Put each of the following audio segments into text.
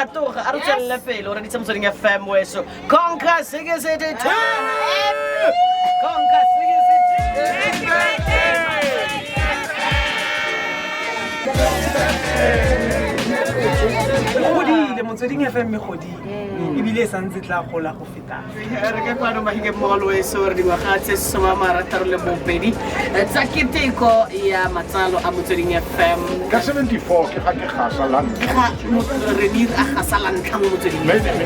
gatoga a re tswelele pele o reditse Motsweding FM weso. Conquer 62. Conquer 62. Godile Motsweding FM e godile ebile e santse tla gola go feta. Re ka kwano Mahikeng Mall weso, re dingwaga tse 62 tsa keteko ya matsalo a Motsweding FM. Ka 74 ke ga ke gasa la ntlha. Ga Renir a gasa la ntlha mo Motsweding FM.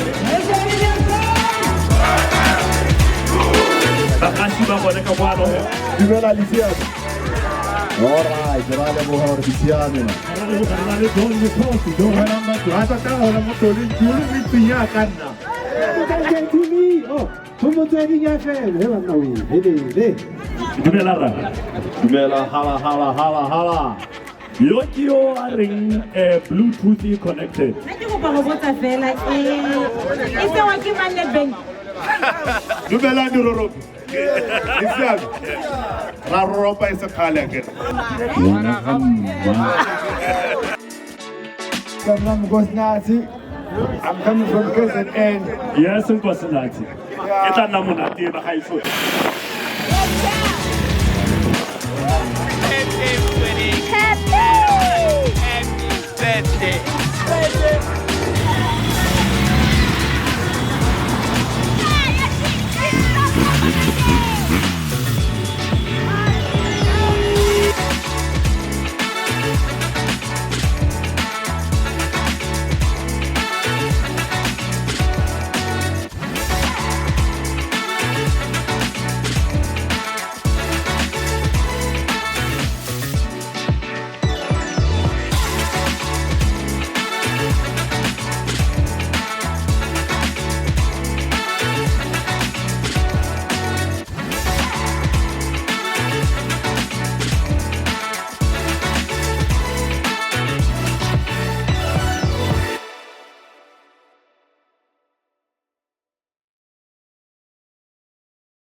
Bagasi ba bone ka kwano. Dumela le siame. Alright, ra leboga gore di siame. Dumela ra. Dumela, hala hala hala hala. Yo ke yo a reng Bluetooth e connected. Nna ke kopa go botsa fela e tsewa ke mang le bank? Dumelang diroropi. Le siame. Ra roropa e se kgale akere. Kamna Nkosinathi. I'm coming from KZN. Yes, Nkosinathi. E tla nna monate ba gaetsho. Happy birthday.